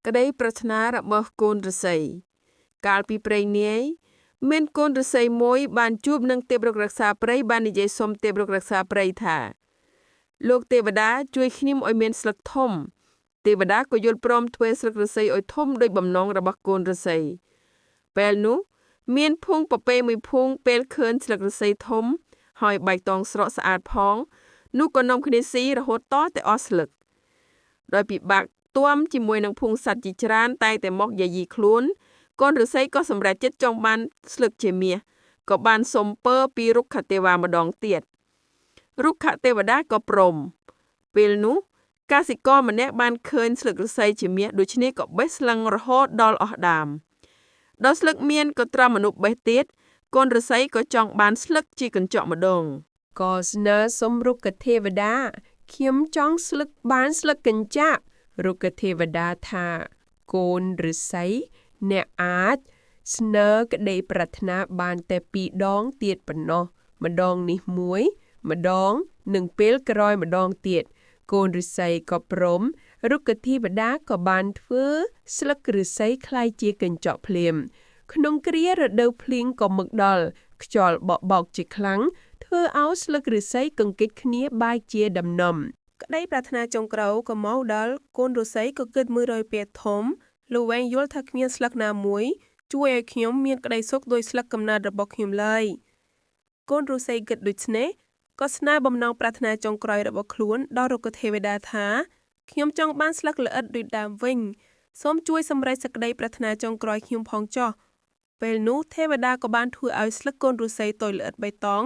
ក្តីប្រាថ្នារបស់កូនឫស្សីកាលពីព្រេងនាយ មានកូនឫស្សីមួយបានជួបនឹងទេពរុក្ខរក្សាព្រៃបាននិយាយសុំទេពរុក្ខរក្សាព្រៃថា លោកទេវតាជួយខ្ញុំឲ្យមានស្លឹកធំ ទេវតាក៏យល់ព្រមធ្វើស្លឹកឫស្សីឲ្យធំដូចបំណងរបស់កូនឫស្សីពេលនោះមានភូងពពែមួយភូងពេលឃើញស្លឹកឫស្សីធំ ហើយបៃតងស្រក់ស្អាតផង នោះក៏នាំគ្នាស៊ីរហូតតតែអស់ស្លឹក ដោយពិបាកទាំជាមួយនឹងភូងសត្វជាច្រើនតែងតែមកយាយីខ្លួន កូនឫស្សីក៏សម្រេចចិត្តចង់បានស្លឹកជាមាសក៏បានសុំពរពីរុក្ខទេវតាម្ដងទៀតរុក្ខទេវតាក៏ព្រមពេលនោះកសិករម្នាក់បានឃើញស្លឹកឫស្សីជាមាសដូច្នេះក៏បេះស្លឹងរហូតដល់អស់ដើមដល់ស្លឹកមានក៏ត្រឹមមនុស្សបេះទៀតកូនឫស្សីក៏ចង់បានស្លឹកជាកញ្ចក់ម្ដង ក៏ស្នើសុំរុក្ខទេវតាខ្ញុំចង់ស្លឹកបានស្លឹកកញ្ចាក់រុក្ខទេវតាថាកូនឫស្សីអ្នកអាចស្នើក្តីប្រាថ្នាបានតែពីរដងទៀតប៉ុណ្ណោះម្ដងនេះមួយ ម្ដងនិងពេលក្រោយម្ដងទៀតកូនឫស្សីក៏ព្រមរុក្ខទេវតាក៏បានធ្វើស្លឹកឫស្សីក្លាយជាកញ្ចក់ភ្លាម ក្នុងគ្រារដូវភ្លៀងក៏មកដល់ខ្យល់បក់បោកជាខ្លាំងធ្វើឲ្យស្លឹកឫស្សីកង្គិចគ្នាបែកជាដំណំ ក្តីប្រាថ្នាចុងក្រោយក៏មកដល់កូនឫស្សីក៏គិតមើលរយពែធំលវែងយល់ថាគ្មានស្លឹកណាមួយ ជួយឲ្យខ្ញុំមានក្តីសុខដោយស្លឹកកំណើតរបស់ខ្ញុំឡើយកូនឫស្សីគិតដូច្នេះក៏ស្នើបំណងប្រាថ្នាចុងក្រោយរបស់ខ្លួនដល់រុក្ខទេវតាថាខ្ញុំចង់បានស្លឹកល្អិតដូចដើមវិញសូមជួយសម្រេចសេចក្តីប្រាថ្នាចុងក្រោយខ្ញុំផងចុះពេលនោះទេវតាក៏បានធ្វើឲ្យស្លឹកកូនឫស្សីតូចល្អិតបៃតង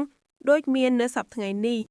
ដូចមាននៅសប្តាហ៍ថ្ងៃនេះ។